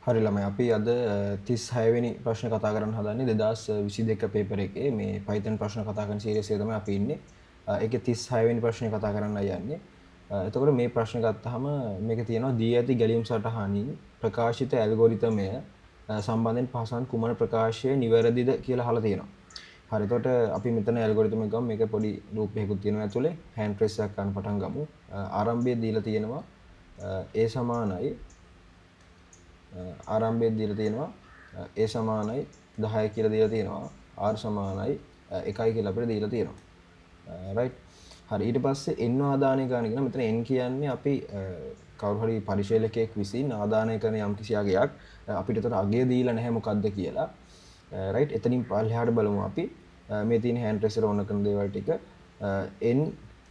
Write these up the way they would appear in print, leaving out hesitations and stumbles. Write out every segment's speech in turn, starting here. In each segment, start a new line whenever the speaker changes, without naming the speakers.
හරි ළමයි, අපි අද 36 වෙනි ප්‍රශ්න කතා කරන්න හදන්නේ 2022 පේපර් එකේ මේ Python ප්‍රශ්න කතා කරන සීරීස් එකේ තමයි අපි ඉන්නේ. ඒකේ 36 වෙනි ප්‍රශ්නේ කතා කරන්නයි යන්නේ. එතකොට මේ ප්‍රශ්න ගත්තාම මේක තියෙනවා දී ඇති ගැලීම් සටහනින් ප්‍රකාශිත ඇල්ගොරිතමය සම්බන්ධයෙන් පහසන් කුමන ප්‍රකාශය නිවැරදිද කියලා අහලා තියෙනවා. හරි, එතකොට අපි මෙතන ඇල්ගොරිතම එක ගමු. මේක පොඩි ලූප් එකකුත් තියෙනවා ඇතුලේ. හෑන්ඩ් ප්‍රෙස් එකක් ගන්න පටන් ගමු. ආරම්භයේ දීලා තියෙනවා a සමානයි, ආරම්භයේ දීලා තියෙනවා a සමානයි 10 කියලා දීලා තියෙනවා, r සමානයි 1 කියලා අපිට දීලා තියෙනවා. රයිට්. හරි, ඊට පස්සේ n ආදානය කරන්න කියන මෙතන n කියන්නේ අපි කවුරු හරි පරිශීලකයෙක් විසින් ආදානය කරන යම් කිසි අගයක්. අපිට ඒතර අගය දීලා නැහැ මොකද්ද කියලා. රයිට්, එතනින් පල්ලෙහාට බලමු අපි. මේ තියෙන හෑන්ඩ් ප්‍රෙසර් ඕන කරන දේවල් ටික. N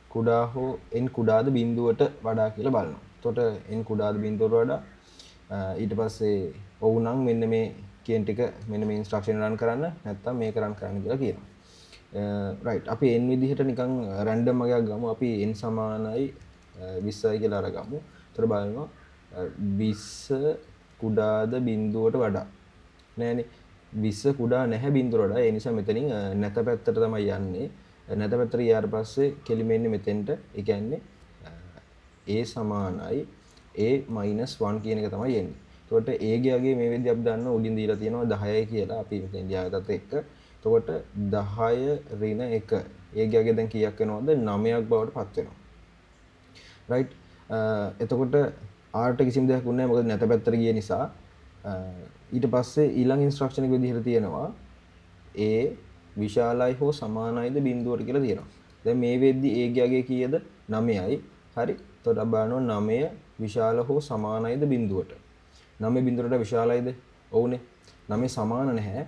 කුඩා හෝ n කුඩාද බිඳුවට වඩා කියලා බලනවා. එතකොට n කුඩාද බිඳුවට වඩා, ඊට පස්සේ ඔව් නම් මෙන්න මේ කියන ටික, මෙන්න මේ ඉන්ස්ට්‍රක්ෂන් රන් කරන්න, නැත්නම් මේක රන් කරන්න කියලා කියනවා. රයිට්, අපි n විදිහට නිකන් රැන්ඩම් අගයක් ගමු. අපි n සමානයි 20යි කියලා අරගමු. එතකොට බලනවා 20 කුඩාද බිඳුවට වඩා. නෑනේ, 20 කුඩා නැහැ බිඳුවට වඩා. ඒ නිසා මෙතනින් නැත පැත්තට තමයි යන්නේ. නැත පැත්තට ගියාට පස්සේ කෙලිම එන්නේ මෙතෙන්ට. ඒ කියන්නේ a සමානයි a minus 1 කියන එක තමයි එන්නේ. එතකොට a ගේ අගය මේ වෙද්දී අපි දන්නවා උඩින් දීලා තියෙනවා 10යි කියලා අපි මෙතෙන් ලියාගත්තත් එක්ක. එතකොට 10 ඍණ 1 a ගේ අගය දැන් කීයක් වෙනවද? 9ක් බවට පත් වෙනවා. රයිට්, එතකොට r ට කිසිම දෙයක් වුණේ නැහැ, මොකද නැත පැත්තට ගිය නිසා. ඊට පස්සේ ඊළඟ ඉන්ස්ට්‍රක්ෂන් එක විදිහට තියෙනවා a විශාලයි හෝ සමානයිද බිඳුවට කියලා තියෙනවා. දැන් මේ වෙද්දී a ගේ අගය කීයද? 9යි. හරි. එතකොට අපි බලනවා 9 විශාල හෝ සමානයිද බිඳුවට. 9 බිඳුවට විශාලයිද? ඔව්නේ. 9 සමාන නැහැ.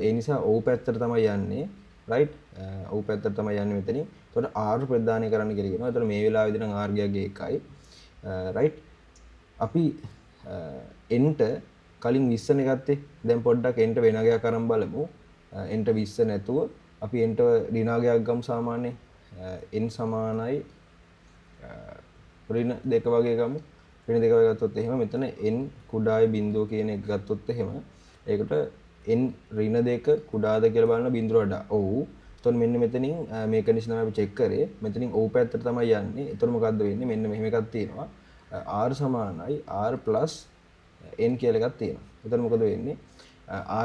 ඒ නිසා ඔව් පැත්තට තමයි යන්නේ. රයිට්, ඔව් පැත්තට තමයි යන්නේ මෙතනින්. එතකොට r ප්‍රදානය කරන්න කියලා කියනවා. එතකොට මේ වෙලාවේදී නම් r ගේ අගය 1යි. රයිට්, අපි n ට කලින් 20 නේ ගත්තේ. දැන් පොඩ්ඩක් n ට වෙන අගයක් අරන් බලමු. N ට 20 නැතුව අපි n ට ඍණ අගයක් ගමු සාමාන්‍යයෙන්. N සමානයි ඍණ 2 වගේ ගමු. ඍණ 2 වගේ ගත්තොත් එහෙම මෙතන n කුඩායි බිඳුව කියන එක ගත්තොත් එහෙම ඒකට n ඍණ 2 කුඩාද කියලා බලන බිඳුවට වඩා. ඔව්. එතකොට මෙන්න මෙතනින් මේ කන්ඩිෂන් තමයි අපි චෙක් කරේ. මෙතනින් ඔව් පැත්තට තමයි යන්නේ. එතකොට මොකද්ද වෙන්නේ? මෙන්න මෙහෙම එකක් තියෙනවා. R සමානයි r plus n කියලා එකක් තියෙනවා. එතකොට මොකද වෙන්නේ?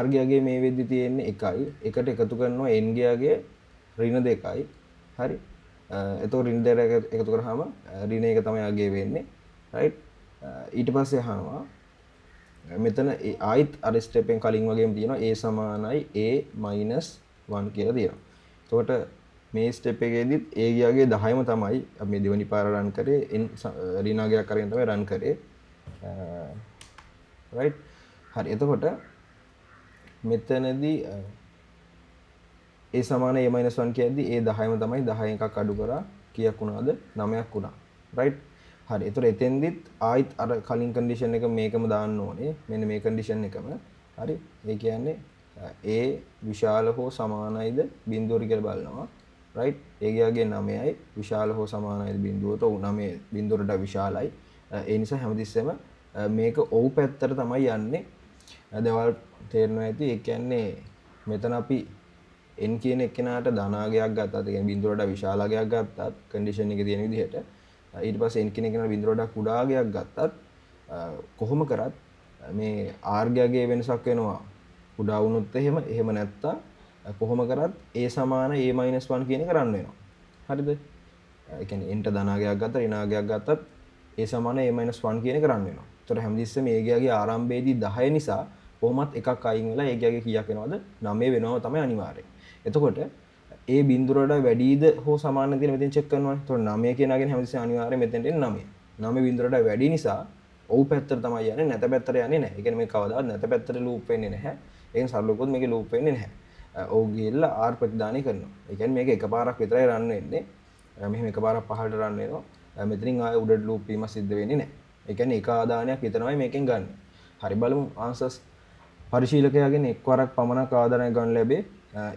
R ගේ අගය මේ වෙද්දි තියෙන්නේ 1යි. එකට එකතු කරනවා n ගේ අගය ඍණ 2යි. හරි. එතකොට ඍණ 2 එකතු කරාම ඍණ 1 තමයි අගය වෙන්නේ. රයිට්. ඊට පස්සේ අහනවා මෙතන ආයිත් අර ස්ටෙප් එකෙන් කලින් වගේම තියෙනවා a සමානයි a minus 1 කියලා තියෙනවා. එතකොට මේ ස්ටෙප් එකේදීත් a ගේ අගය 10ම තමයි අපි මේ දෙවෙනි පාර රන් කරේ. N ඍණ අගයක් අරගෙන තමයි රන් කරේ. රයිට්. හරි, එතකොට මෙතනදී a සමාන a minus 1 කියද්දි a 10ම තමයි, 10 එකක් අඩු කරා කීයක් වුණාද? 9ක් වුණා. රයිට්. හරි, එතකොට එතෙන්දිත් ආයිත් අර කලින් කන්ඩිෂන් එක මේකම දාන්න ඕනේ. මෙන්න මේ කන්ඩිෂන් එකම. හරි, ඒ කියන්නේ a විශාල හෝ සමානයිද බිඳුවට කියලා බලනවා. රයිට්, a ගේ අගය 9යි, විශාල හෝ සමානයිද බිඳුවට? ඔව්, 9 බිඳුවට විශාලයි. ඒ නිසා හැමතිස්සෙම මේක ඔව් පැත්තට තමයි යන්නේ. දැන් ඔයාලට තේරෙනවා ඇති. ඒ කියන්නේ මෙතන අපි n කියන එක්කෙනාට ධන අගයක් ගත්තත්, ඒ කියන්නේ බිඳුවට වඩා විශාල අගයක් ගත්තත් කන්ඩිෂන් එකේ තියෙන විදිහට, ඊට පස්සේ n කියන එක්කෙනාට බිඳුවට වඩා කුඩා අගයක් ගත්තත්, කොහොම කරත් මේ r ගේ අගයේ වෙනසක් වෙනවා කුඩා වුණොත් එහෙම, එහෙම නැත්තම් කොහොම කරත් a සමාන a minus 1 කියන එක රන් වෙනවා. හරිද? ඒ කියන්නේ n ට ධන අගයක් ගත්තත් ඍණ අගයක් ගත්තත් a සමාන a minus 1 කියන එක රන් වෙනවා. ඒතර හැමතිස්සෙම a ගේ අගයේ ආරම්භයේදී 10 නිසා කොහොමත් එකක් අයින් වෙලා a ගේ අගය කීයක් වෙනවද? 9 වෙනවා තමයි අනිවාර්යයෙන්. එතකොට a බිඳුවට වඩා වැඩිද හෝ සමානද කියලා මෙතෙන් චෙක් කරනවානේ. එතකොට 9 කියන අගයෙන් හැමතිස්සෙම අනිවාර්යයෙන් මෙතෙන්ට එන්නේ 9. 9 බිඳුවට වඩා වැඩි නිසා ඔව් පැත්තට තමයි යන්නේ, නැත පැත්තට යන්නේ නැහැ. ඒ කියන්නේ මේක කවදාවත් නැත පැත්තට ලූප් වෙන්නේ නැහැ. ඒ කියන්නේ සරලව කිව්වොත් මේකේ ලූප් වෙන්නේ නැහැ. ඔව් ගිහිල්ලා r ප්‍රතිදානය කරනවා. ඒ කියන්නේ මේක එකපාරක් විතරයි රන් වෙන්නේ. මෙහෙම එකපාරක් පහළට රන් වෙනවා. මෙතනින් ආයෙ උඩට ලූප් වීමක් සිද්ධ වෙන්නේ නැහැ. ඒ කියන්නේ එක ආදානයක් විතරමයි මේකෙන් ගන්න. හරි, බලමු ආන්සර්ස්. පරිශීලකයාගෙන් එක්වරක් පමණක් ආදානයක් ගන්න ලැබේ.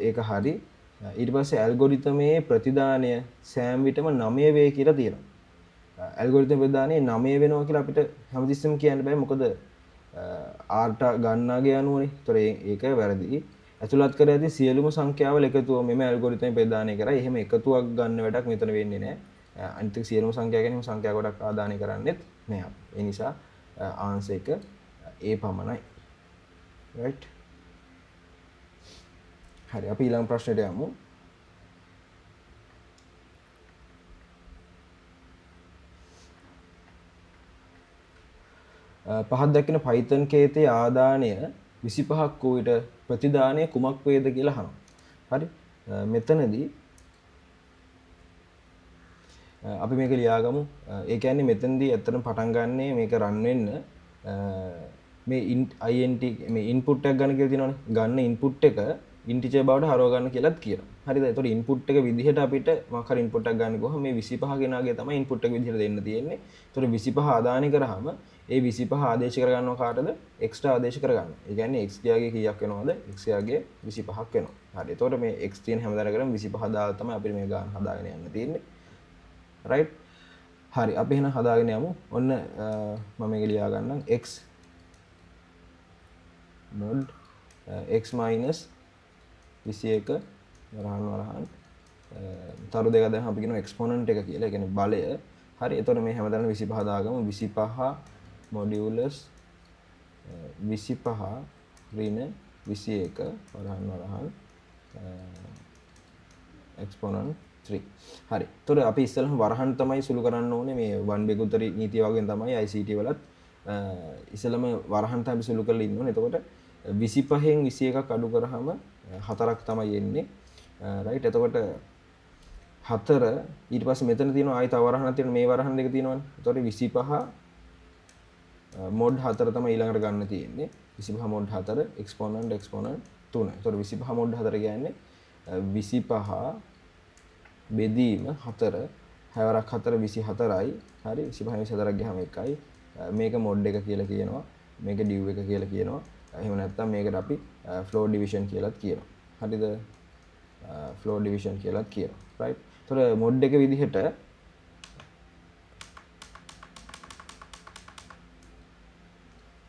ඒක හරි. ඊට පස්සේ ඇල්ගොරිතමේ ප්‍රතිදානය සෑම විටම 9 වේ කියලා තියෙනවා. ඇල්ගොරිතම ප්‍රතිදානය 9 වෙනවා කියලා අපිට හැමතිස්සෙම කියන්න බෑ. මොකද R ට ගන්නාගේ අනුවනේ. ඒතොර ඒක වැරදි. ඇතුළත් කර ඇති සියලුම සංඛ්‍යාවල එකතුව මෙම ඇල්ගොරිතම් ප්‍රදානය කරයි. එහෙම එකතුවක් ගන්න වැඩක් මෙතන වෙන්නේ නැහැ. අනිත් එක සියලුම සංඛ්‍යා ගැනීම සංඛ්‍යා ගොඩක් ආදානය කරන්නෙත් නෑ අපි. ඒ නිසා ආන්සර් එක A පමණයි. රයිට්. හරි, අපි ඊළඟ ප්‍රශ්නෙට යමු. පහත් දක්වන Python කේතයේ ආදානය 25ක් වූ විට ප්‍රතිදානය කුමක් වේද කියලා අහනවා. හරි. මෙතනදී අපි මේක ලියාගමු. ඒ කියන්නේ මෙතනදී ඇත්තටම පටන් ගන්නේ මේක රන් වෙන්න මේ int මේ ඉන්පුට් එකක් ගන්න කියලා තියෙනවනේ. ගන්න ඉන්පුට් එක ඉන්ටිජර් බවට හරව ගන්න කියලාත් කියනවා. හරිද? එතකොට ඉන්පුට් එක විදිහට අපිට මොකක් හරි ඉන්පුට් එකක් ගන්න ගිහොම මේ 25 කෙනාගේ තමයි ඉන්පුට් එක විදිහට දෙන්න තියෙන්නේ. එතකොට 25 ආදානය කරාම ඒ 25 ආදේශ කරගන්නවා කාටද? x ට ආදේශ කරගන්නවා. ඒ කියන්නේ x යාගේ කීයක් වෙනවද? x යාගේ 25ක් වෙනවා. හරි. එතකොට මේ x තියෙන හැම තැනකටම 25 දාලා තමයි අපිට මේ ගාන හදාගෙන යන්න තියෙන්නේ. රයිට්. හරි, අපි එහෙනම් හදාගෙන යමු. ඔන්න මම මේක ලියා ගන්නම්. x mod x minus 21 වරහන් වරහන් තරු දෙකක් දැන් අපි කියනවා එක්ස්පොනන්ට් එක කියලා. ඒ කියන්නේ බලය. හරි. එතකොට මේ හැමතැනම 25 දාගමු. 25 මොඩියුලස් 25 ඍණ 21 වරහන් වරහන් එක්ස්පොනන්ට් 3. හරි. එතකොට අපි ඉස්සෙල්ලාම වරහන් තමයි සුළු කරන්න ඕනේ. මේ 1 බෙකුතරි නීතිය වගේ තමයි ICT වලත් ඉස්සෙල්ලාම වරහන් තමයි අපි සුළු කරලා ඉන්න ඕනේ. එතකොට 25න් 21ක් අඩු කරාම 4ක් තමයි එන්නේ. රයිට්. එතකොට 4 ඊට පස්සේ මෙතන තියෙනවා ආයි තව වරහනක් තියෙනවා. මේ වරහන් දෙක තියෙනවනේ. එතකොට 25 මොඩ් 4 තමයි ඊළඟට ගන්න තියෙන්නේ. 25 මොඩ් 4 එක්ස්පොනන්ට් එක්ස්පොනන්ට් 3. එතකොට 25 මොඩ් 4 කියන්නේ 25 බෙදීම 4 හැවරක් 4 24යි. හරි. 25 24ක් ගියාම 1යි. මේක මොඩ් එක කියලා කියනවා. මේක ඩිව් එක කියලා කියනවා. එහෙම නැත්නම් මේකට අපි ෆ්ලෝ ඩිවිෂන් කියලාත් කියනවා. හරිද? ෆ්ලෝ ඩිවිෂන් කියලාත් කියනවා. රයිට්. එතකොට මොඩ් එක විදිහට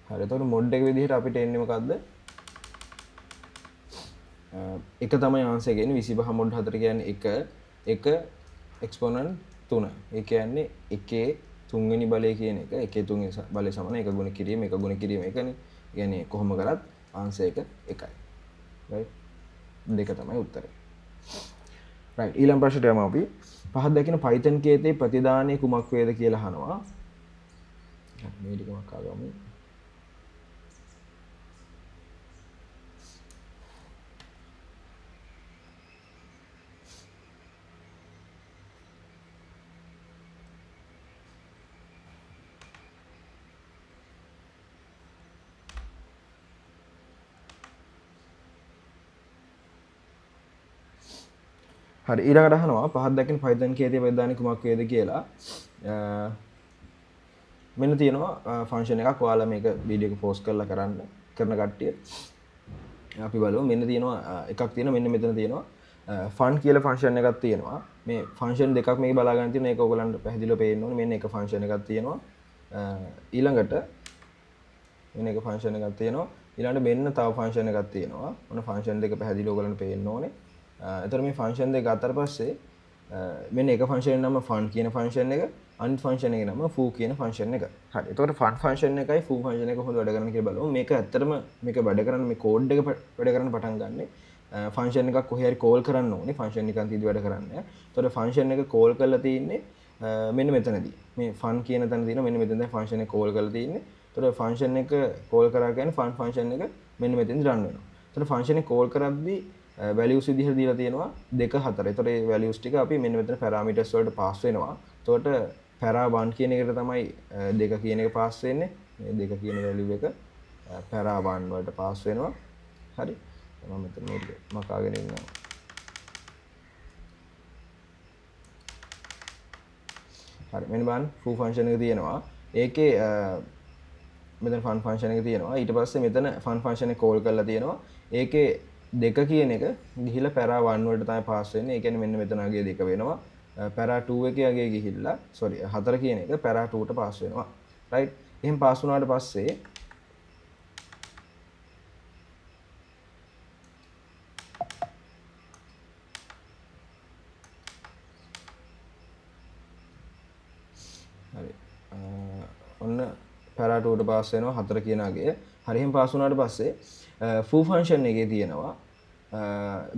හරි. එතකොට මොඩ් එක විදිහට අපිට එන්නේ මොකද්ද? එක තමයි ආන්සර් එක එන්නේ. 25 මොඩ් 4 කියන්නේ 1 1 එක්ස්පොනන්ට් 3. ඒ කියන්නේ එකේ තුන්වෙනි බලය කියන එක එකේ තුන්වෙනි බලය සමාන 1 ගුණ කිරීම 1 ගුණ කිරීම එකනේ. ඒ කියන්නේ කොහොම කරත් ආන්සර් එක 1යි. රයිට්. දෙක තමයි උත්තරේ. රයිට්. ඊළඟ ප්‍රශ්නයට යමු අපි. පහත් දකින Python කේතේ ප්‍රතිදානය කුමක් වේද කියලා අහනවා. මේ ටික මම කාගමු. හරි, ඊළඟට අහනවා පහත් දකින Python කේතේ ප්‍රතිදානය කුමක් වේද කියලා. මෙන්න තියෙනවා ෆන්ක්ෂන් එකක්. ඔයාලා මේක වීඩියෝ එක පෝස්ට් කරලා කරන කට්ටිය. අපි බලමු. මෙන්න තියෙනවා එකක් තියෙනවා. මෙන්න මෙතන තියෙනවා ෆන් කියලා ෆන්ක්ෂන් එකක් තියෙනවා. මේ ෆන්ක්ෂන් දෙකක් මේක බලා ගන්න තියෙනවා. ඒක ඔයගොල්ලන්ට පැහැදිලිව පේන්න ඕනේ. මෙන්න එක ෆන්ක්ෂන් එකක් තියෙනවා. ඊළඟට මෙන්න එක ෆන්ක්ෂන් එකක් තියෙනවා. ඊළඟට මෙන්න තව ෆන්ක්ෂන් එකක් තියෙනවා. ඔන්න ෆන්ක්ෂන් දෙක පැහැදිලිව ඔයගොල්ලන්ට පේන්න ඕනේ. එතකොට මේ ෆන්ක්ෂන් දෙක ගත්තට පස්සේ මෙන්න එක ෆන්ක්ෂන් එක නම ෆන් කියන ෆන්ක්ෂන් එක, අනිත් ෆන්ක්ෂන් එකේ නම ෆූ කියන ෆන්ක්ෂන් එක. හරි. එතකොට ෆන් ෆන්ක්ෂන් එකයි ෆූ ෆන්ක්ෂන් එක කොහොමද වැඩ කරන්නේ කියලා බලමු. මේක ඇත්තටම මේක වැඩ කරන්න මේ කෝඩ් එක වැඩ කරන්න පටන් ගන්නෙ. ෆන්ක්ෂන් එකක් කොහේ හරි කෝල් කරන්න ඕනේ. ෆන්ක්ෂන් නිකන් තීදි වැඩ කරන්නේ නෑ. එතකොට ෆන්ක්ෂන් එක කෝල් කරලා තියෙන්නේ මෙන්න මෙතනදී. මේ ෆන් කියන තැන තියෙනවා. මෙන්න මෙතන තමයි ෆන්ක්ෂන් එක කෝල් කරලා තියෙන්නේ. එතකොට ෆන්ක්ෂන් එක කෝල් කරා කියන්නේ ෆන් ෆන්ක්ෂන් එක මෙන්න මෙතනදී රන් වෙනවා. එතකොට ෆන්ක්ෂන් එක කෝල් කරද්දී වැලියුස් විදිහට දීලා තියෙනවා 2 4. එතකොට මේ වැලියුස් ටික අපි මෙන්න මෙතන පැරාමීටර්ස් වලට පාස් වෙනවා. එතකොට පැරා 1 කියන එකට තමයි 2 කියන එක පාස් වෙන්නේ. මේ 2 කියන වැලියු එක පැරා 1 වලට පාස් වෙනවා. හරි. මම මෙතන මේ ටික මකාගෙන ඉන්නවා. හරි. මෙන්න බලන්න ෆූ ෆන්ක්ෂන් එක තියෙනවා. ඒකේ මෙතන ෆන් ෆන්ක්ෂන් එක තියෙනවා. ඊට පස්සේ මෙතන ෆන් ෆන්ක්ෂන් එක කෝල් කරලා තියෙනවා. ඒකේ 2 කියන එක ගිහිල්ලා පැරා 1 වලට තමයි පාස් වෙන්නේ. ඒ කියන්නේ මෙන්න මෙතන අගේ 2 වෙනවා. පැරා 2 එකේ අගේ ගිහිල්ලා, සෝරි, 4 කියන එක පැරා 2 ට පාස් වෙනවා. රයිට්. එහෙම පාස් වුණාට පස්සේ පැරා 2 ට පාස් වෙනවා 4 කියන අගය. හරි, එහෙම පාස් වුණාට පස්සේ foo function එකේ තියෙනවා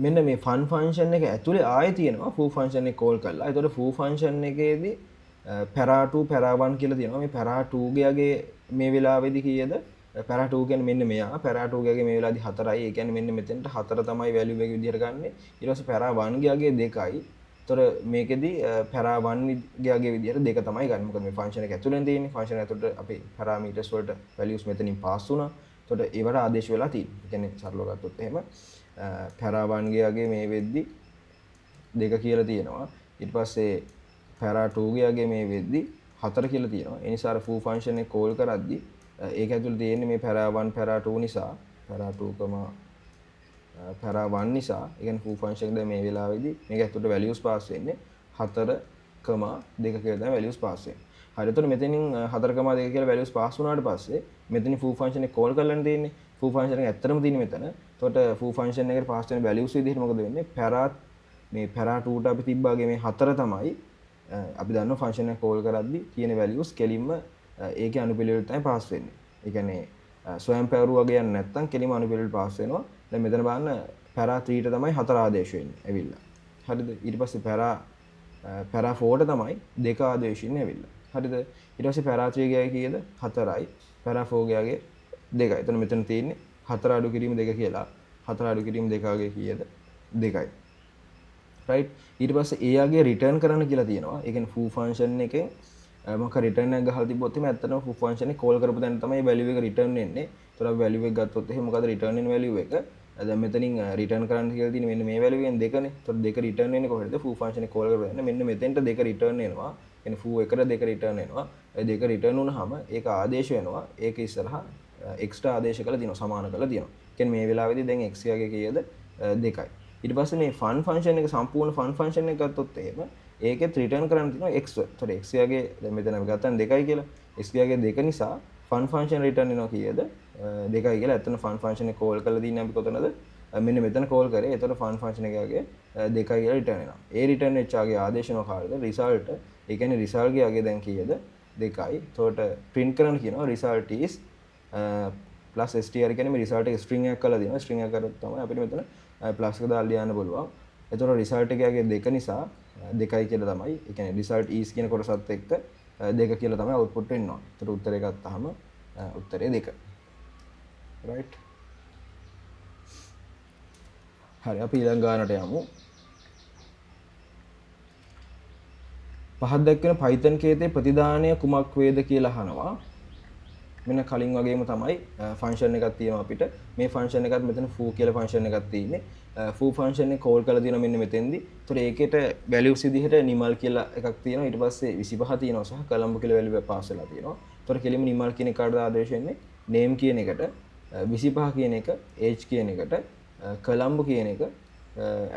මෙන්න මේ fun function එක ඇතුලේ ආයෙ තියෙනවා foo function එක කෝල් කරලා. එතකොට foo function එකේදී පැරා 2 පැරා 1 කියලා තියෙනවා. මේ පැරා 2 ගේ අගය මේ වෙලාවේදී කීයද? පැරා 2 කියන්නේ මෙන්න මෙයා. පැරා 2 ගේ අගය මේ වෙලාවේදී 4යි. ඒ කියන්නේ මෙන්න මෙතෙන්ට 4 තමයි වැලියු එක විදිහට ගන්නෙ. ඊට පස්සේ පැරා 1 ගේ අගය 2යි. එතකොට මේකෙදි පැරා 1 ගේ අගය විදිහට 2 තමයි ගන්න. මොකද මේ ෆන්ක්ෂන් එක ඇතුලෙන් තියෙන්නේ. ෆන්ක්ෂන් ඇතුලට අපි පැරාමීටර්ස් වලට වැලියුස් මෙතනින් පාස් වුණා. එතකොට ඒවට ආදේශ වෙලා තියෙන්නේ. ඒ කියන්නේ සරලව ගත්තොත් එහෙම පැරා 1 ගේ අගය මේ වෙද්දි 2 කියලා තියෙනවා. ඊට පස්සේ පැරා 2 ගේ අගය මේ වෙද්දි 4 කියලා තියෙනවා. ඒ නිසා අර foo function එක කෝල් කරද්දි ඒක ඇතුලේ තියෙන්නේ මේ පැරා 1 පැරා 2 නිසා, පැරා 2, පැරා 1 නිසා, ඒ කියන්නේ foo function එක දැන් මේ වෙලාවේදී මේක ඇතුලට වැලියුස් පාස් වෙන්නේ 4, 2 කියලා තමයි වැලියුස් පාස් වෙන්නේ. හරි, එතකොට මෙතනින් 4, 2 කියලා වැලියුස් පාස් වුණාට පස්සේ මෙතනින් foo function එක කෝල් කරලානේ තියෙන්නේ. foo function එක ඇත්තටම තියෙන්නේ මෙතන. එතකොට foo function එකට පාස් වෙන වැලියුස් විදිහට මොකද වෙන්නේ? පැරා මේ පැරා 2 ට අපි තිබ්බාගේ මේ 4 තමයි අපි දන්නවා ෆන්ක්ෂන් එක කෝල් කරද්දි තියෙන වැලියුස් කෙලින්ම ඒකේ අනුපිළිවෙලට තමයි පාස් වෙන්නේ. ඒ කියන්නේ ස්වයං පැවරු වගේ යන්නේ නැත්නම් කෙලින්ම අනුපිළිවෙලට පාස් වෙනවා. දැන් මෙතන බලන්න පැරා 3 ට තමයි 4 ආදේශ වෙන්නේ ඇවිල්ලා. හරිද? ඊට පස්සේ පැරා පැරා 4 ට තමයි 2 ආදේශ වෙන්නේ ඇවිල්ලා. හරිද? ඊට පස්සේ පැරා 3 ගේ කීයද? 4යි. පැරා 4 ගේ 2යි. එතන මෙතන තියෙන්නේ 4 අඩු කිරීම 2 කියලා. 4 අඩු කිරීම 2 ආගේ කීයද? 2යි. රයිට්. ඊට පස්සේ ඒ ආගේ රිටර්න් කරන්න කියලා තියෙනවා. ඒ කියන්නේ foo function එකෙන් මොකක් රිටර්න් එකක් ගහලා තිබ්බොත් එහෙම ඇත්තටම foo function එක කෝල් කරපු තැන තමයි වැලියු එක රිටර්න් වෙන්නේ. ඒතර අපි වැලියු එක ගත්තොත් එහෙම මොකද රිටර්න් වෙන වැලියු එක? දැන් මෙතනින් රිටර්න් කරන්න කියලා තියෙන්නේ මෙන්න මේ වැලියු එකෙන් 2නේ. ඒතර 2 රිටර්න් වෙන්නේ කොහෙද? foo function එක කෝල් කරපු තැන මෙන්න මෙතෙන්ට 2 රිටර්න් වෙනවා. ඒ කියන්නේ foo එකට 2 රිටර්න් වෙනවා. ඒ 2 රිටර්න් වුණාම ඒක ආදේශ වෙනවා. ඒක ඉස්සරහා එක්ස්ට්‍රා ආදේශ කරලා තියෙනවා, සමාන කරලා තියෙනවා. ඒ කියන්නේ මේ වෙලාවේදී දැන් x ගේ කීයද? 2යි. ඊට පස්සේ මේ fun function එක සම්පූර්ණ fun function එක ගත්තොත් එහෙම ඒකෙත් රිටර්න් කරන්න තියෙනවා x. ඒතර x ගේ දැන් මෙතන අපි ගත්තා 2යි කියලා. x ගේ 2 නිසා fun function return වෙනවා කීයද? 2යි කියලා. ඇත්තටම fun function එක කෝල් කරලා තින්නේ අපි කොතනද? මෙන්න මෙතන කෝල් කරේ. ඒතර fun function එකගේ 2යි කියලා රිටර්න් වෙනවා. ඒ රිටර්න් වෙච්ච ආගේ ආදේශ වෙනවා කාටද? රිසල්ට්. ඒ කියන්නේ රිසල්ට් ගේ ආගේ දැන් කීයද? 2යි. ඒතකොට print කරන්න කියනවා result is plus str කියන්නේ මේ රිසල්ට් එක ස්ට්‍රින්ග් එකක් කරලා දෙනවා. ස්ට්‍රින්ග් එකක් කරොත් තමයි අපිට මෙතන ප්ලස් එක දාලා ලියන්න පුළුවන්. එතකොට රිසල්ට් එකේ 2 නිසා 2යි කියලා තමයි. ඒ කියන්නේ රිසල්ට් is කියන කොටසත් එක්ක 2 කියලා තමයි අවුට්පුට් වෙන්න ඕනේ. එතකොට උත්තරේ ගත්තාම උත්තරේ 2. රයිට්. හරි, අපි ඊළඟ ගානට යමු. පහත් දැක්වෙන Python කේතේ ප්‍රතිදානය කුමක් වේද කියලා අහනවා. මෙන්න කලින් වගේම තමයි ෆන්ක්ෂන් එකක් තියෙනවා අපිට. මේ ෆන්ක්ෂන් එකත් මෙතන foo කියලා ෆන්ක්ෂන් එකක් තියෙන්නේ. foo function එක කෝල් කරලා තියෙනවා මෙන්න මෙතෙන්දි. ඒතර ඒකෙට වැලියුස් විදිහට නිමල් කියලා එකක් තියෙනවා. ඊට පස්සේ 25 තියෙනවා සහ කොලම්බෝ කියලා වැලියු එක පාස් වෙලා තියෙනවා. ඒතර කෙලින්ම නිමල් කියන එකට ආදේශ වෙන්නේ නේම් කියන එකට, 25 කියන එක age කියන එකට, කොලම්බෝ කියන එක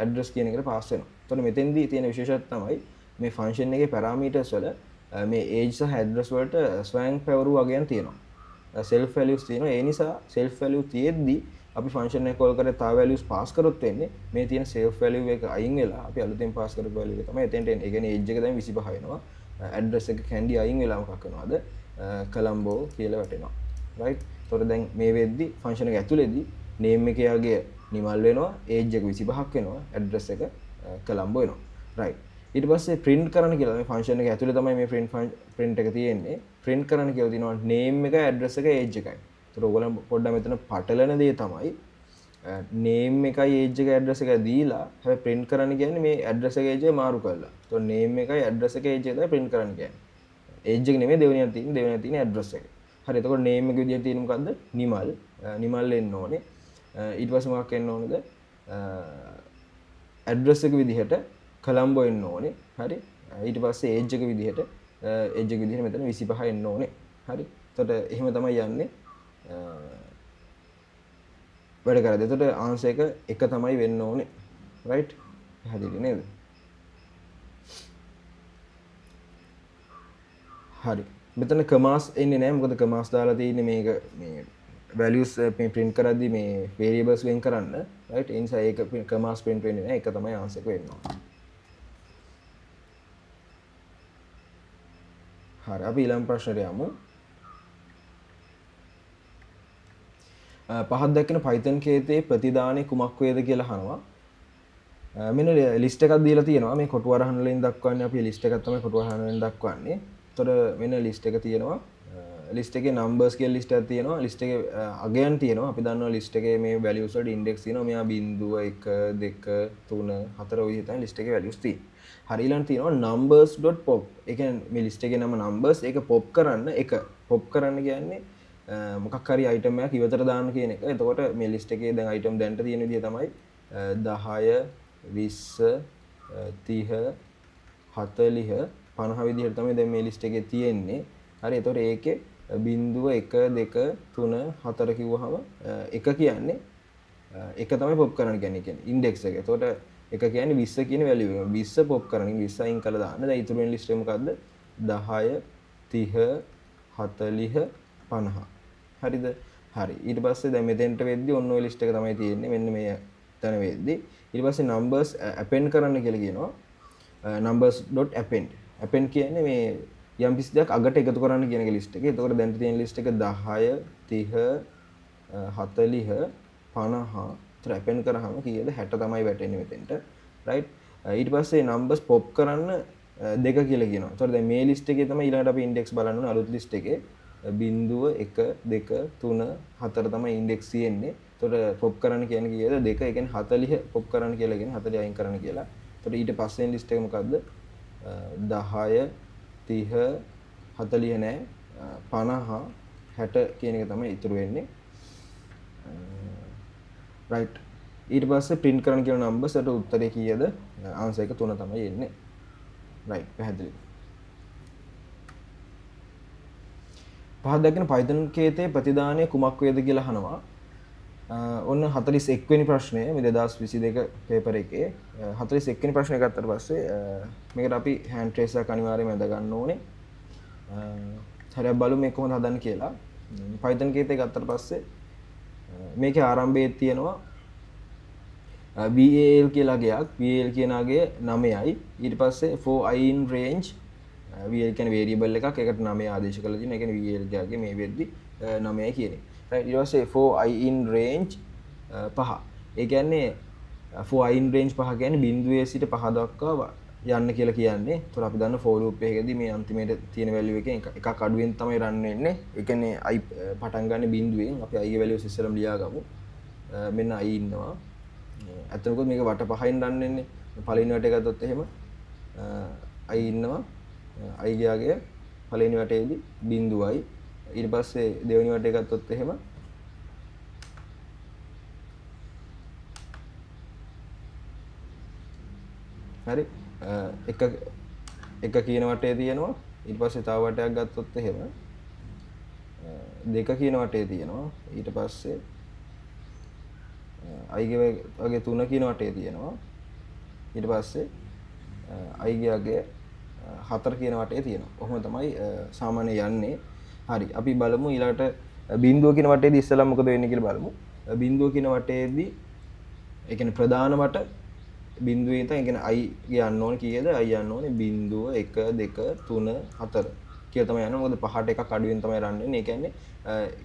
ඇඩ්‍රස් කියන එකට පාස් වෙනවා. ඒතර මෙතෙන්දි තියෙන විශේෂත්වය තමයි මේ ෆන්ක්ෂන් එකේ පැරාමීටර්ස් වල මේ age සහ ඇඩ්‍රස් වලට ස්වයං පැවරු වගේන් තියෙනවා. සෙල්ෆ් වැලියුස් තියෙනවා. ඒ නිසා සෙල්ෆ් වැලියු තියෙද්දි අපි ෆන්ක්ෂන් එක කෝල් කරලා තව වැලියුස් පාස් කරොත් වෙන්නේ මේ තියෙන සෙල්ෆ් වැලියු එක අයින් වෙලා අපි අලුතෙන් පාස් කරපු වැලියු එක තමයි එතෙන්ට එන්නේ. ඒ කියන්නේ age එක දැන් 25 වෙනවා. ඇඩ්‍රස් එක කැන්ඩි අයින් වෙලා මොකක් වෙනවද? කොලම්බෝ කියලා වැටෙනවා. රයිට්. ඒතකොට දැන් මේ වෙද්දි ෆන්ක්ෂන් එක ඇතුලේදී නේම් එකේ යාගේ නිමල් වෙනවා, age එක 25ක් වෙනවා, ඇඩ්‍රස් එක කොලම්බෝ වෙනවා. රයිට්. ඊට පස්සේ print කරන්න කියලා මේ ෆන්ක්ෂන් එක ඇතුලේ තමයි මේ print එක තියෙන්නේ. print කරන්න කියලා තියෙනවා නේම් එක, ඇඩ්‍රස් එක, age එකයි. ඒතර ඔයගොල්ලෝ පොඩ්ඩක් මෙතන පටලන දේ තමයි නේම් එකයි age එක ඇඩ්‍රස් එකයි දීලා හැබැයි print කරන්න කියන්නේ මේ ඇඩ්‍රස් එක age එක මාරු කරලා. ඒතර නේම් එකයි ඇඩ්‍රස් එක age එක තමයි print කරන්න කියන්නේ. age එක නෙමෙයි දෙවෙනියක් තියෙන්නේ, දෙවෙනියක් තියෙන්නේ ඇඩ්‍රස් එක. හරි, එතකොට නේම් එක විදියට තියෙන්නේ මොකද්ද? නිමල්. නිමල් එන්න ඕනේ. ඊට පස්සේ මොකක් එන්න ඕනද? ඇඩ්‍රස් එක විදිහට කොලම්බෝ එන්න ඕනේ. හරි. ඊට පස්සේ age එක විදිහට age එක විදිහට මෙතන 25 එන්න ඕනේ. හරි. එතකොට එහෙම තමයි යන්නේ. වැඩ කරද්දී. එතකොට ආන්සර් එක 1 තමයි වෙන්න ඕනේ. රයිට්? පැහැදිලි නේද? හරි. මෙතන කමාස් එන්නේ නෑ. මොකද කමාස් දාලා තියෙන්නේ මේක මේ වැලියුස් මේ print කරද්දී මේ වේරියබල්ස් වෙන් කරන්න. රයිට්? ඒ නිසා ඒක කමාස් print වෙන්නේ නෑ. එක තමයි ආන්සර් එක වෙන්න ඕනේ. හරි, අපි ඊළඟ ප්‍රශ්නෙට යමු. පහත් දක්වන Python කේතයේ ප්‍රතිදානය කුමක් වේද කියලා අහනවා. මෙන්න ලිස්ට් එකක් දීලා තියෙනවා. මේ කොටු වරහන් වලින් දක්වන්නේ අපි ලිස්ට් එකක් තමයි කොටු වරහන් වලින් දක්වන්නේ. එතකොට මෙන්න ලිස්ට් එක තියෙනවා. ලිස්ට් එකේ නම්බර්ස් කියලා ලිස්ට් එකක් තියෙනවා. ලිස්ට් එකේ අගයන් තියෙනවා. අපි දන්නවා ලිස්ට් එකේ මේ වැලියුස් වලට ඉන්ඩෙක්ස් තියෙනවා. මෙයා 0 1 2 3 4 ඔය විදිහට තමයි ලිස්ට් එකේ වැලියුස් තියෙන්නේ. හරි, ඊළඟට තියෙනවා numbers.pop. ඒ කියන්නේ මේ ලිස්ට් එකේ නම numbers, ඒක පොප් කරන්න එක. පොප් කරන්න කියන්නේ මොකක් හරි අයිටම් එකක් ඉවතට දාන්න කියන එක. එතකොට මේ ලිස්ට් එකේ දැන් අයිටම් දැනට තියෙන විදිහ තමයි 10 20 30 40 50 විදිහට තමයි දැන් මේ ලිස්ට් එකේ තියෙන්නේ. හරි, එතකොට ඒකේ 0 1 2 3 4 කිව්වහම එක කියන්නේ එක තමයි පොප් කරන්න කියන්නේ, කියන්නේ ඉන්ඩෙක්ස් එක. එතකොට එක කියන්නේ 20 කියන වැලියු එක. 20 පොප් කරන්න 20 අයින් කරලා දාන්න. දැන් ඉතුරු වෙන ලිස්ට් එක මොකද්ද? 10 30 40 50. හරිද? හරි. ඊට පස්සේ දැන් මෙතෙන්ට වෙද්දි ඔන්න ඔය ලිස්ට් එක තමයි තියෙන්නේ. මෙන්න මේ තැන වෙද්දි. ඊට පස්සේ numbers append කරන්න කියලා කියනවා. numbers.append. append කියන්නේ මේ යම් කිසි දෙයක් අගට එකතු කරන්න කියන එක ලිස්ට් එකේ. එතකොට දැන් තියෙන ලිස්ට් එක 10 30 40 50. එතකොට append කරාම කීයද? 60 තමයි වැටෙන්නේ මෙතෙන්ට. රයිට්. ඊට පස්සේ numbers pop කරන්න 2 කියලා කියනවා. එතකොට දැන් මේ ලිස්ට් එකේ තමයි ඊළඟට අපි ඉන්ඩෙක්ස් බලන්න ඕනේ අලුත් ලිස්ට් එකේ. 0 1 2 3 4 තමයි ඉන්ඩෙක්ස් තියෙන්නේ. එතකොට පොප් කරන්න කියන්නේ කීයද? 2. ඒ කියන්නේ 40 පොප් කරන්න කියලා කියන්නේ 40 අයින් කරන්න කියලා. එතකොට ඊට පස්සේ ලිස්ට් එක මොකද්ද? 10 30 40 නෑ 50 60 කියන එක තමයි ඉතුරු වෙන්නේ. රයිට්. ඊට පස්සේ print කරන්න කියන නම්බර්ස් වලට උත්තරේ කීයද? ආන්සර් එක 3 තමයි එන්නේ. රයිට්, පැහැදිලි. පහත දක්වන Python කේතයේ ප්‍රතිදානය කුමක් වේද කියලා අහනවා. ඔන්න 41 වෙනි ප්‍රශ්නය මේ 2022 පේපර් එකේ 41 වෙනි ප්‍රශ්නය ගත්තට පස්සේ මේකට අපි හෑන්ඩ් ට්‍රේස් එකක් අනිවාර්යයෙන්ම ඇඳ ගන්න ඕනේ. හරි, අපි බලමු මේක කොහොමද හදන්නේ කියලා. Python කේතය ගත්තට පස්සේ මේකේ ආරම්භයේ තියෙනවා VAL කියලා අගයක්. VAL කියන අගය 9යි. ඊට පස්සේ for i in range, VL කියන්නේ වේරියබල් එකක්. ඒකට 9 ආදේශ කරලා තියෙනවා. ඒ කියන්නේ VL ගේ මේ වෙද්දි 9යි කියන එක. රයිට්. ඊට පස්සේ for i in range 5. ඒ කියන්නේ for i in range 5 කියන්නේ බිංදුවේ සිට 5 දක්වා යන්න කියලා කියන්නේ. ඒතර අපි දන්න for loop එකේදී මේ අන්තිමේට තියෙන වැලියු එකෙන් එකක් අඩුවෙන් තමයි රන් වෙන්නේ. ඒ කියන්නේ i පටන් ගන්න බිංදුවෙන්. අපි i ගේ වැලියුස් ඉස්සෙල්ලම ලියාගමු. මෙන්න i ඉන්නවා. ඇත්තටම කිව්වොත් මේක වට පහෙන් රන් වෙන්නේ. පළවෙනි වටේ ගත්තොත් එහෙම i ඉන්නවා. I ගියාගේ පළවෙනි වටේදී බිංදුවයි. ඊට පස්සේ දෙවෙනි වටේ ගත්තොත් එහෙම හරි එක කියන වටේ තියෙනවා. ඊට පස්සේ තව වටයක් ගත්තොත් එහෙම දෙක කියන වටේ තියෙනවා. ඊට පස්සේ i ගේ වගේ 3 කියන වටේ තියෙනවා. ඊට පස්සේ i ගේ 4 කියන වටේ තියෙනවා. ඔහොම තමයි සාමාන්‍ය යන්නේ. හරි, අපි බලමු ඊළඟට බිංදුව කියන වටේදී ඉස්සෙල්ලා මොකද වෙන්නේ කියලා බලමු. බිංදුව කියන වටේදී ඒ කියන්නේ ප්‍රධාන වට බිංදුවේ ඉඳන් ඒ කියන්නේ i ගේ යන්න ඕනේ කීයද? i යන්න ඕනේ බිංදුව 1 2 3 4 කියලා තමයි යන්නේ. මොකද පහට එකක් අඩුවෙන් තමයි රන් වෙන්නේ. ඒ කියන්නේ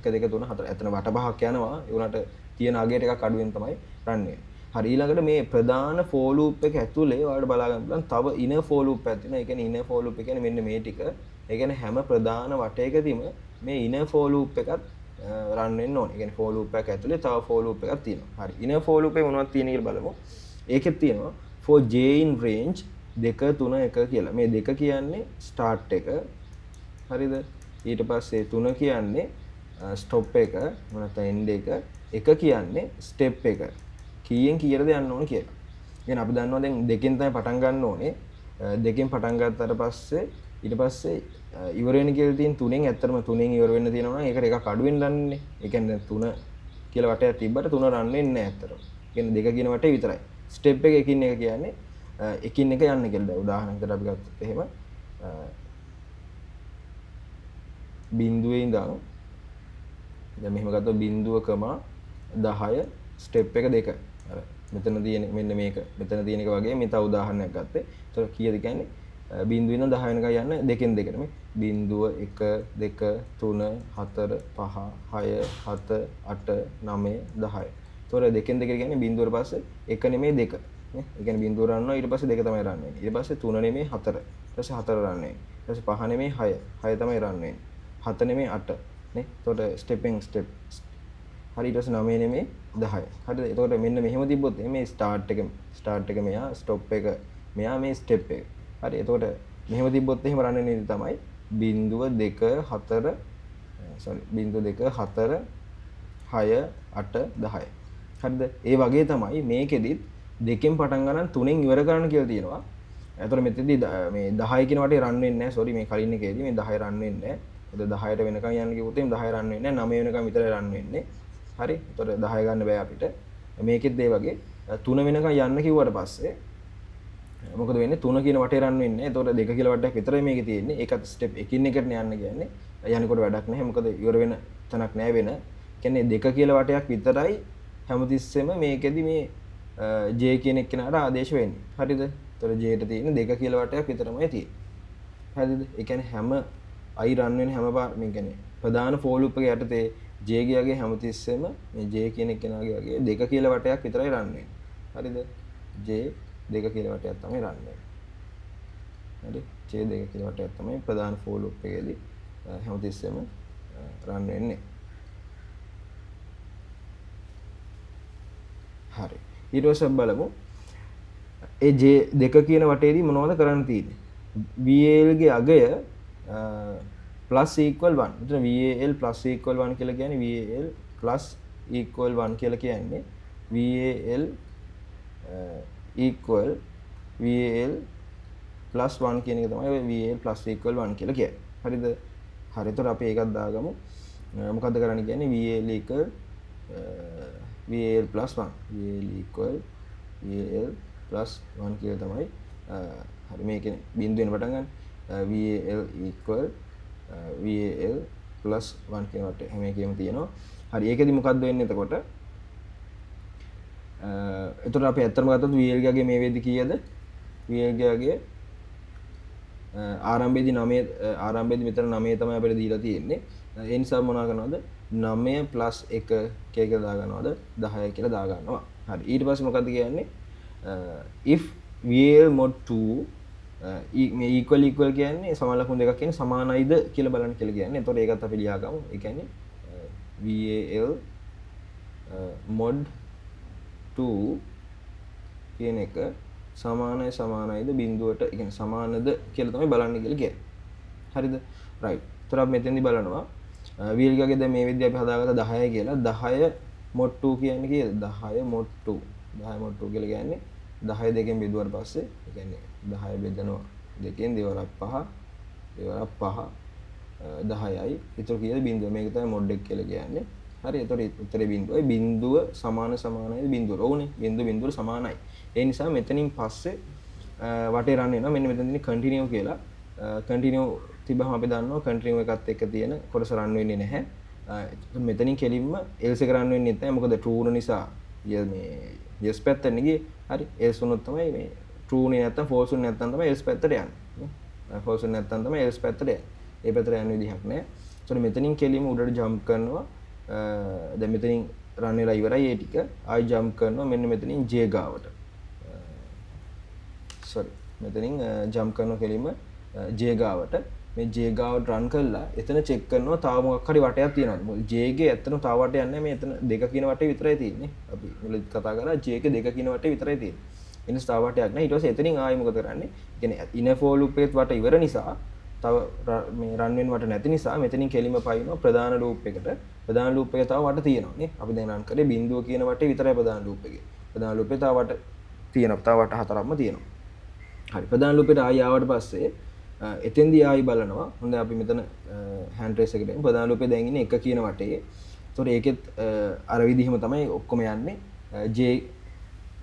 1 2 3 4 එතන වට පහක් යනවා. ඒ වුණාට තියෙන අගයට එකක් අඩුවෙන් තමයි රන් වෙන්නේ. හරි, ඊළඟට මේ ප්‍රධාන for loop එක ඇතුලේ ඔයාලට බලා ගන්න පුළුවන් තව inner for loop එකක් තියෙනවා. ඒ කියන්නේ inner for loop එක කියන්නේ මෙන්න මේ ටික. ඒ කියන්නේ හැම ප්‍රධාන වටයකදීම මේ inner for loop එකත් රන් වෙන්න ඕනේ. ඒ කියන්නේ for loop එකක් ඇතුලේ තව for loop එකක් තියෙනවා. හරි, inner for loop එකේ මොනවද තියෙන්නේ කියලා බලමු. ඒකෙත් තියෙනවා for j in range 2 3 1 කියලා. මේ 2 කියන්නේ start එක. හරිද? ඊට පස්සේ 3 කියන්නේ stop එක, එහෙම නැත්නම් end එක. 1 කියන්නේ step එක. කීයෙන් කීයටද යන්න ඕනේ කියලා. ඒ කියන්නේ අපි දන්නවා දැන් දෙකෙන් තමයි පටන් ගන්න ඕනේ. දෙකෙන් පටන් ගත්තට පස්සේ ඊට පස්සේ ඉවර වෙන කියලා තියෙන තුනෙන් ඇත්තටම තුනෙන් ඉවර වෙන්න තියෙනවා නම් ඒකට එකක් අඩුවෙන් රන් වෙන්නේ. ඒ කියන්නේ දැන් 3 කියලා වටයක් තිබ්බට 3 රන් වෙන්නේ නැහැ ඇත්තටම. ඒ කියන්නේ 2 කියන වටේ විතරයි. ස්ටෙප් එක එකින් එක කියන්නේ එකින් එක යන්න කියලා. දැන් උදාහරණයක් විදිහට අපි ගත්තොත් එහෙම බිංදුවේ ඉඳන් දැන් මෙහෙම ගත්තොත් බිංදුව කමා 10 ස්ටෙප් එක 2. අර මෙතන තියෙන මෙන්න මේක මෙතන තියෙන එක වගේ මේ තව උදාහරණයක් ගත්තේ. ඒතකොට කීයද කියන්නේ බිංදුවේ ඉඳන් 10 වෙනකන් යන්න දෙකෙන් දෙකට මේ. බිංදුව 1 2 3 4 5 6 7 8 9 10. එතකොට දෙකෙන් දෙක කියන්නේ බිංදුවට පස්සේ 1 නෙමෙයි 2 නේ. ඒ කියන්නේ බිංදුව රන් වෙනවා, ඊට පස්සේ 2 තමයි රන් වෙන්නේ. ඊට පස්සේ 3 නෙමෙයි 4. ඊට පස්සේ 4 රන් වෙන්නේ. ඊට පස්සේ 5 නෙමෙයි 6. 6 තමයි රන් වෙන්නේ. 7 නෙමෙයි 8 නේ. එතකොට ස්ටෙපෙන් ස්ටෙප්. හරි, ඊට පස්සේ 9 නෙමෙයි 10. හරිද? එතකොට මෙන්න මෙහෙම තිබ්බොත් එහෙම මේ ස්ටාර්ට් එක මෙහා, ස්ටොප් එක මෙහා, මේ ස්ටෙප් එක. හරි, එතකොට මෙහෙම තිබ්බොත් එහෙම රන් වෙන විදිහ තමයි බිංදුව 2 4, සෝරි, බිංදුව 2 4 6 8 10. හරිද? ඒ වගේ තමයි මේකෙදිත් දෙකෙන් පටන් ගන්න තුනෙන් ඉවර කරන්න කියලා තියෙනවා. එතකොට මෙතනදී මේ 10 කියන වටේ රන් වෙන්නේ නැහැ. සෝරි, මේ කලින් එකේදී මේ 10 රන් වෙන්නේ නැහැ. එතකොට 10ට වෙනකන් යන්න කිව්වොත් එහෙම 10 රන් වෙන්නේ නැහැ. 9 වෙනකන් විතරයි රන් වෙන්නේ. හරි, එතකොට 10 ගන්න බෑ අපිට. මේකෙත් ඒ වගේ 3 වෙනකන් යන්න කිව්වට පස්සේ මොකද වෙන්නේ? 3 කියන වටේ රන් වෙන්නේ. එතකොට 2 කියලා වටයක් විතරයි මේකේ තියෙන්නේ. ඒකත් ස්ටෙප් එකින් එකට යන්න කියන්නේ. යනකොට වැඩක් නැහැ. මොකද ඉවර වෙන තැනක් නැහැ වෙන. ඒ කියන්නේ 2 කියලා වටයක් විතරයි හැමතිස්සෙම මේකෙදි මේ J කියන එක්කෙනාට ආදේශ වෙන්නේ. හරිද? එතකොට J ට තියෙන 2 කියලා වටයක් විතරමයි තියෙන්නේ. හරිද? ඒ කියන්නේ හැම I රන් වෙන හැම පාර මේ කියන්නේ ප්‍රධාන for loop එක යටතේ J ගියාගේ හැමතිස්සෙම මේ J කියන එක්කෙනාගේ වගේ 2 කියලා වටයක් විතරයි රන් වෙන්නේ. හරිද? J 2 කියලා වටයක් තමයි රන් වෙන්නේ. හරි? J 2 කියලා වටයක් තමයි ප්‍රධාන for loop එකේදී හැමතිස්සෙම රන් වෙන්නේ. හරි. ඊට පස්සේ අපි බලමු ඒ J 2 කියන වටේදී මොනවද කරන්න තියෙන්නේ. VAL ගේ අගය plus equal 1. මෙතන VAL plus equal 1 කියලා කියන්නේ VAL plus equal 1 කියලා කියන්නේ VAL equal VAL plus 1 කියන එක තමයි ඔය VAL plus equal 1 කියලා කියන්නේ. හරිද? හරි. එතකොට අපි ඒකත් දාගමු. මොකද්ද කරන්න කියන්නේ? VAL equal VAL plus 1. VAL equal VAL plus 1 කියලා තමයි. හරි, මේකේ බිංදුවෙන් පටන් ගන්න. VAL equal VAL plus 1 කියන වට හැම එකේම තියෙනවා. හරි, ඒකෙදි මොකද්ද වෙන්නේ එතකොට? එතකොට අපි ඇත්තටම ගත්තොත් VL ගේ මේ වෙද්දි කීයද? VL ගේ ආරම්භයේදී 9, ආරම්භයේදී මෙතන 9 තමයි අපිට දීලා තියෙන්නේ. ඒ නිසා මොනවා කරනවද? 9 plus 1 කියලා දාගන්නවද? 10 කියලා දාගන්නවා. හරි, ඊට පස්සේ මොකද්ද කියන්නේ? If VAL mod 2, මේ equal equal කියන්නේ සමාන ලකුණු දෙකක් කියන්නේ සමානයිද කියලා බලන්න කියලා කියන්නේ. එතකොට ඒකත් අපි ලියාගමු. ඒ කියන්නේ VAL mod 2 කියන එක සමානයි සමානයිද බිංදුවට, ඒ කියන්නේ සමානද කියලා තමයි බලන්න කියලා කියන්නේ. හරිද? රයිට්. එතකොට අපි මෙතෙන්දි බලනවා VL ගේ දැන් මේ විදිහට අපි හදාගත්ත 10 කියලා. 10 mod 2 කියන්නේ කීයද? 10 mod 2. 10 mod 2 කියලා කියන්නේ 10 දෙකෙන් බෙදුවාට පස්සේ, ඒ කියන්නේ 10 බෙදනවා දෙකෙන් දෙවරක් පහ, දෙවරක් පහ, 10යි. ඒතර කීයද? බිංදුව. මේක තමයි mod එක කියලා කියන්නේ. හරි, ඒතර උත්තරේ බිංදුවයි. බිංදුව සමාන සමානයි බිංදුවට. ඔව්නේ, බිංදුව බිංදුවට සමානයි. ඒ නිසා මෙතනින් පස්සේ වටේ රන් වෙනවා. මෙන්න මෙතන තියෙන කන්ටිනියු කියලා. කන්ටිනියු තිබ්බහම අපි දන්නවා කන්ටිනියු එකත් එක්ක තියෙන කොටස රන් වෙන්නේ නැහැ. එතකොට මෙතනින් කෙලින්ම else එක රන් වෙන්නේ නැහැ. මොකද true වුණ නිසා මේ yes පැත්තට ගියේ. හරි, else වුණොත් තමයි මේ true වුණේ නැත්තම් false වුණේ නැත්තම් තමයි else පැත්තට යන්නේ. නේ? False වුණේ නැත්තම් තමයි else පැත්තට යන්නේ. ඒ පැත්තට යන්න විදිහක් නැහැ. එතකොට මෙතනින් කෙලින්ම උඩට jump කරනවා. දැන් මෙතනින් රන් වෙලා ඉවරයි ඒ ටික. ආයි jump කරනවා මෙන්න මෙතනින් J ගාවට. සෝරි, මෙතනින් jump කරනවා කෙලින්ම J ගාවට. මේ J ගාවට රන් කරලා එතන චෙක් කරනවා තව මොකක් හරි වටයක් තියෙනවද. මොකද J ගේ ඇත්තටම තව වටයක් නැහැ. මේ එතන දෙක කියන වටේ විතරයි තියෙන්නේ. අපි මුලදී කතා කරා J ගේ දෙක කියන වටේ විතරයි තියෙන්නේ. ඒ නිසා තව වටයක් නැහැ. ඊට පස්සේ එතනින් ආයි මොකද කරන්නේ? ඒ කියන්නේ ඉනර් ෆෝ ලූප් එකෙත් වට ඉවර නිසා තව මේ රන් වෙන වට නැති නිසා මෙතනින් කෙලින්ම පයින්නවා ප්‍රධාන ලූප් එකට. ප්‍රධාන ලූප් එකේ තව වට තියෙනවා නේ. අපි දැන් රන් කරේ බිංදුව කියන වටේ විතරයි ප්‍රධාන ලූප් එකේ. ප්‍රධාන ලූප් එකේ තව වට තියෙනවා. තව වට හතරක්ම තියෙනවා. හරි, ප්‍රධාන ලූප් එකට ආයි ආවට පස්සේ එතෙන්දී ආයි බලනවා. හොඳයි, අපි මෙතන හෑන්ඩ් රේස් එකට එමු. ප්‍රධාන ලූප් එකේ දැන් ඉන්නේ 1 කියන වටේ. ඒතකොට ඒකෙත් අර විදිහම තමයි ඔක්කොම යන්නේ. J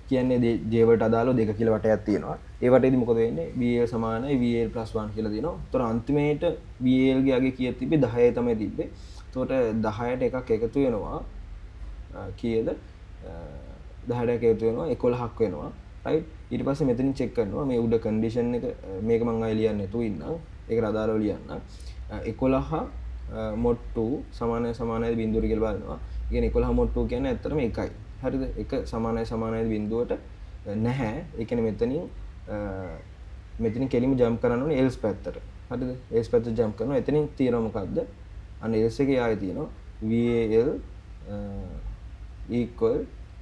කියන්නේ J වලට අදාළව 2 කියලා වටයක් තියෙනවා. ඒ වටේදී මොකද වෙන්නේ? VL සමානයි VL plus 1 කියලා තියෙනවා. ඒතකොට අන්තිමේට VL ගේ අගය කීයක් තිබ්බේ? 10 තමයි තිබ්බේ. ඒතකොට 10ට එකක් එකතු වෙනවා. කීයද? 10ට එකක් එකතු වෙනවා 11ක් වෙනවා. රයිට්. ඊට පස්සේ මෙතනින් චෙක් කරනවා මේ උඩ කන්ඩිෂන් එක, මේක මං ආයෙ ලියන්න නැතුව ඉන්නම්. ඒකට අදාළව ලියන්න. 11 mod 2 සමානයි සමානයි බිංදුවට කියලා බලනවා. ඒ කියන්නේ 11 mod 2 කියන්නේ ඇත්තටම 1යි. හරිද? 1 සමානයි සමානයි බිංදුවට නැහැ. ඒ කියන්නේ මෙතනින් කෙලින්ම ජම්ප් කරන්න ඕනේ else පැත්තට. හරිද? else පැත්තට ජම්ප් කරනවා. එතනින් තියෙනවා මොකද්ද? අන්න else එකේ ආයෙ තියෙනවා VAL equal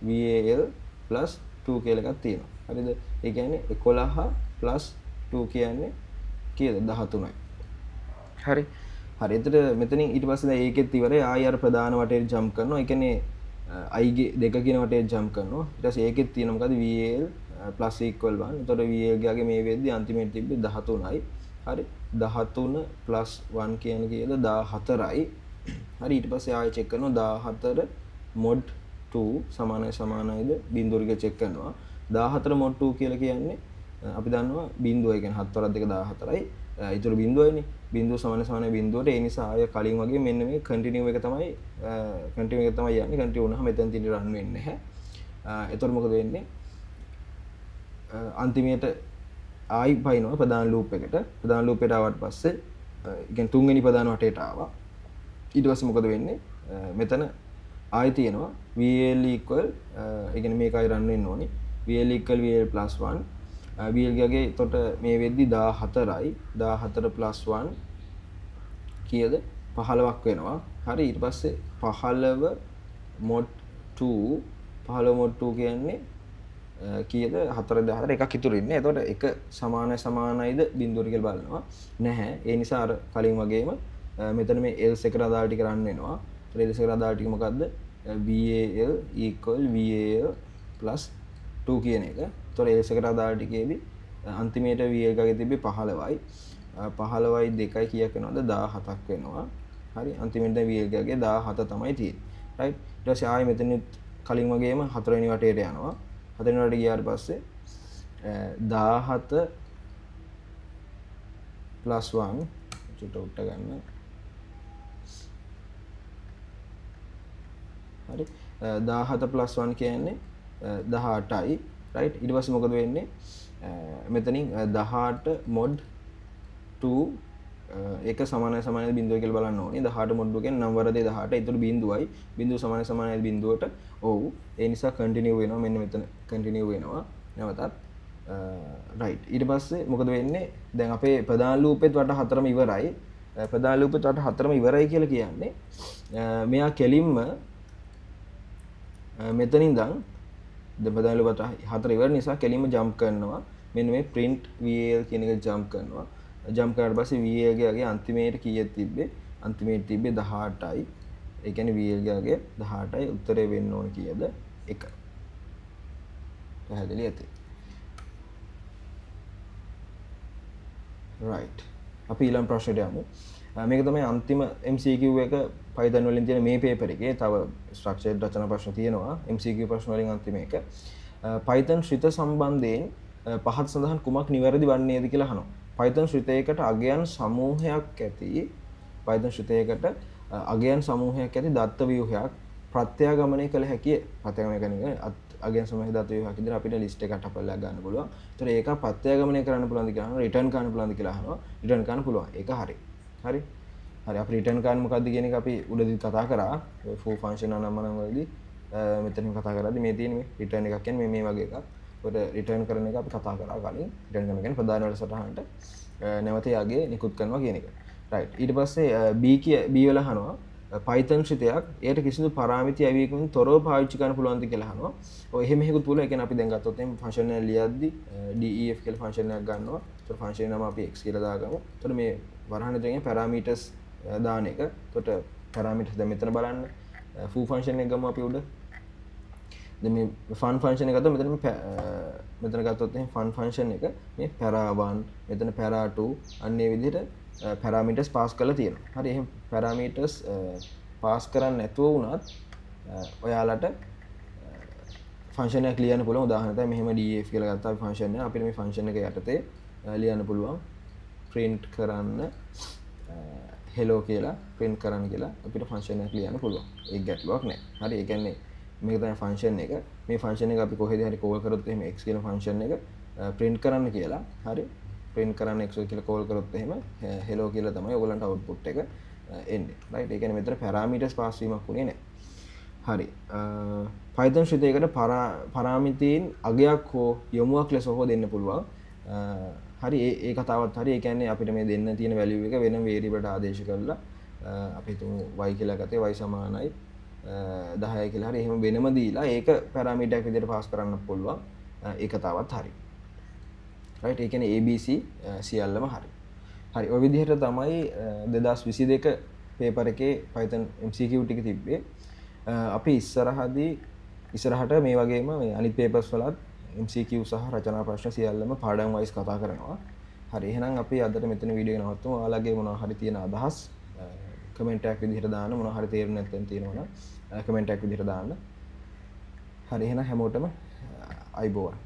VAL plus 2 කියලා එකක් තියෙනවා. හරිද? ඒ කියන්නේ 11 plus 2 කියන්නේ කීයද? 13යි. හරි. හරි. එතකොට මෙතනින් ඊට පස්සේ දැන් ඒකෙත් ඉවරයි. ආයෙ අර ප්‍රධාන වටේට ජම්ප් කරනවා. ඒ කියන්නේ I ගේ 2 කියන වටේට ජම්ප් කරනවා. ඊට පස්සේ ඒකෙත් තියෙන මොකද්ද? VAL plus equal 1. එතකොට VAL ගාගේ මේ වෙද්දි අන්තිමේට තිබ්බේ 13යි. හරි. 13 plus 1 කියන්නේ කීයද? 14යි. හරි. ඊට පස්සේ ආයෙ චෙක් කරනවා 14 mod 2 සමානයි සමානයිද බිංදුවට කියලා චෙක් කරනවා. 14 mod 2 කියලා කියන්නේ අපි දන්නවා බිංදුව. ඒ කියන්නේ 7 වරක් 2 14යි. ඊටු බිංදුවයිනේ. බිංදුව සමාන සමානයි බිංදුවට. ඒ නිසා ආය කලින් වගේ මෙන්න මේ කන්ටිනියු එක තමයි කන්ටිනියු එක තමයි යන්නේ. කන්ටිනියු වුණාම මෙතන තියෙන රන් වෙන්නේ නැහැ. එතකොට මොකද වෙන්නේ? අන්තිමයට ආයි පයින්නවා ප්‍රධාන ලූප් එකට. ප්‍රධාන ලූප් එකට ආවට පස්සේ ඒ කියන්නේ තුන්වෙනි ප්‍රධාන වටේට ආවා. ඊට පස්සේ මොකද වෙන්නේ? මෙතන ආයි තියෙනවා VL equal, ඒ කියන්නේ මේකයි රන් වෙන්න ඕනේ. VL equal VL plus 1. VL ගාගේ එතකොට මේ වෙද්දි 14යි. 14 plus 1 කීයද? 15ක් වෙනවා. හරි. ඊට පස්සේ 15 mod 2, 15 mod 2 කියන්නේ කීයද? 4 14 එකක් ඉතුරු ඉන්නේ. එතකොට එක සමානයි සමානයිද බිංදුවට කියලා බලනවා. නැහැ. ඒ නිසා අර කලින් වගේම මෙතන මේ else එකට අදාළ ටික රන් වෙනවා. එතකොට else එකට අදාළ ටික මොකද්ද? VAL equal VAL plus 2 කියන එක. එතකොට else එකට අදාළ ටිකේදී අන්තිමේට VL ගාගේ තිබ්බේ 15යි. 15යි 2යි කීයක් වෙනවද? 17ක් වෙනවා. හරි. අන්තිමේට දැන් VL ගාගේ 17 තමයි තියෙන්නේ. රයිට්. ඊට පස්සේ ආයෙ මෙතනත් කලින් වගේම හතරවෙනි වටේට යනවා. හතරවෙනි වටේට ගියාට පස්සේ 17 plus 1 චුට්ට උට්ට ගන්න. හරි. 17 plus 1 කියන්නේ 18යි. රයිට්. ඊට පස්සේ මොකද වෙන්නේ? මෙතනින් 18 mod 2 ඒක සමානයි සමානයි බිංදුව කියලා බලන්න ඕනේ. 18 mod 2 කියන්නේ නම් වරදේ 18. ඒතර බිංදුවයි. බිංදුව සමානයි සමානයි බිංදුවට. ඔව්. ඒ නිසා කන්ටිනියු වෙනවා. මෙන්න මෙතන කන්ටිනියු වෙනවා. නැවතත්. රයිට්. ඊට පස්සේ මොකද වෙන්නේ? දැන් අපේ ප්‍රධාන ලූපෙත් වට හතරම ඉවරයි. ප්‍රධාන ලූපෙත් වට හතරම ඉවරයි කියලා කියන්නේ මෙයා කෙලින්ම මෙතන ඉඳන් දැන් ප්‍රධාන ලූප හතර ඉවර නිසා කෙලින්ම ජම්ප් කරනවා. මෙන්න මේ print VAL කියන එක ජම්ප් කරනවා. ජම්ප් කරාට පස්සේ VAL ගේ අන්තිමේට කීයක් තිබ්බේ? අන්තිමේට තිබ්බේ 18යි. ඒ කියන්නේ VL ගේ 18යි. උත්තරේ වෙන්න ඕන කීයද? 1. පැහැදිලි ඇති. රයිට්. අපි ඊළඟ ප්‍රශ්නෙට යමු. මේක තමයි අන්තිම MCQ එක Python වලින් තියෙන මේ පේපර් එකේ. තව ස්ට්‍රක්චර්ඩ් රචනා ප්‍රශ්න තියෙනවා. MCQ ප්‍රශ්න වලින් අන්තිම එක. Python ශ්‍රිත සම්බන්ධයෙන් පහත සඳහන් කුමක් නිවැරදි වන්නේද කියලා අහනවා. Python ශ්‍රිතයකට අගයන් සමූහයක් ඇති Python ශ්‍රිතයකට අගයන් සමූහයක් ඇති දත්ත ව්‍යුහයක් ප්‍රත්‍යාගමනය කළ හැකිය. ප්‍රත්‍යාගමනය කරන එක අගයන් සමූහයක් දත්ත ව්‍යුහයක් විදිහට අපිට ලිස්ට් එකක් ටපල් එකක් ගන්න පුළුවන්. ඒතර ඒක ප්‍රත්‍යාගමනය කරන්න පුළුවන්ද කියලා අහනවා. රිටර්න් කරන්න පුළුවන්ද කියලා අහනවා. රිටර්න් කරන්න පුළුවන්. ඒක හරි. හරි. හරි. අපි රිටර්න් කරන්න මොකද්ද කියන එක අපි උඩදී කතා කරා. ඔය for function අනම්මනම් වලදී මෙතනින් කතා කරද්දී මේ තියෙන මේ රිටර්න් එකක් කියන්නේ මේ වගේ එකක්. ඔය රිටර්න් කරන එක අපි කතා කරා කලින්. රිටර්න් කරන කියන්නේ ප්‍රධාන වැඩසටහනට නැවත යාගේ නිකුත් කරනවා කියන එක. රයිට්. ඊට පස්සේ B වල අහනවා Python ශ්‍රිතයක් එයට කිසිදු පරාමිති ඇවීමකින් තොරව පාවිච්චි කරන්න පුළුවන්ද කියලා අහනවා. ඔය එහෙම හේකුත් පුළුවන්. ඒ කියන්නේ අපි දැන් ගත්තොත් එහෙම ෆන්ක්ෂන් එක ලියද්දි def කියලා ෆන්ක්ෂන් එකක් ගන්නවා. ඒතර ෆන්ක්ෂන් නම අපි x කියලා දාගමු. ඒතර මේ වරහන් දෙකෙන් පැරාමීටර්ස් දාන එක. ඒතකොට පැරාමීටර්ස් දැන් මෙතන බලන්න. Foo function එක ගමු අපි උඩ. දැන් මේ fun function එක ගත්තොත් මෙතන මේ මෙතන ගත්තොත් එහෙම fun function එක මේ para 1 මෙතන para 2 අන්න ඒ විදිහට පැරාමීටර්ස් පාස් කරලා තියෙනවා. හරි, එහෙම පැරාමීටර්ස් පාස් කරන්නේ නැතුව වුණත් ඔයාලට ෆන්ක්ෂන් එකක් ලියන්න පුළුවන්. උදාහරණයක් තමයි මෙහෙම def කියලා ගත්තා අපි ෆන්ක්ෂන් එක. අපිට මේ ෆන්ක්ෂන් එක යටතේ ලියන්න පුළුවන් print කරන්න hello කියලා print කරන්න කියලා අපිට ෆන්ක්ෂන් එකක් ලියන්න පුළුවන්. ඒක ගැටලුවක් නෑ. හරි, ඒ කියන්නේ මේක තමයි ෆන්ක්ෂන් එක. මේ ෆන්ක්ෂන් එක අපි කොහෙද හරි කෝල් කරොත් එහෙම x කියන ෆන්ක්ෂන් එක print කරන්න කියලා. හරි, print කරන්න x කියලා කෝල් කරොත් එහෙම hello කියලා තමයි ඔයගොල්ලන්ට අවුට්පුට් එක එන්නේ. රයිට්, ඒ කියන්නේ මෙතන පැරාමීටර්ස් පාස් වීමක් වුණේ නැහැ. හරි, Python ශ්‍රිතයකට පරාමිතීන් අගයක් හෝ යොමුවක් ලෙස හෝ දෙන්න පුළුවන්. හරි, ඒ කතාවත් හරි. ඒ කියන්නේ අපිට මේ දෙන්න තියෙන වැලියු එක වෙනම වේරියබල් එකට ආදේශ කරලා අපි හිතමු y කියලා ගත්තේ y සමානයි 10 කියලා හරි එහෙම වෙනම දීලා ඒක පැරාමීටරයක් විදිහට පාස් කරන්න පුළුවන්. ඒ කතාවත් හරි. රයිට්, ඒ කියන්නේ ABC සියල්ලම හරි. හරි, ඔය විදිහට තමයි 2022 පේපර් එකේ Python MCQ ටික තිබ්බේ. අපි ඉස්සරහට මේ වගේම මේ අනිත් පේපර්ස් වලත් MCQ සහ රචනා ප්‍රශ්න සියල්ලම පාඩම් වයිස් කතා කරනවා. හරි, එහෙනම් අපි අදට මෙතන වීඩියෝ එක නවත්තමු. ඔයාලගේ මොනවා හරි තියෙන අදහස් කමෙන්ට් එකක් විදිහට දාන්න, මොනවා හරි තේරුම් නැත්නම් තියෙනවා නම් කමෙන්ට් එකක් විදිහට දාන්න. හරි, එහෙනම් හැමෝටම ආයුබෝවන්.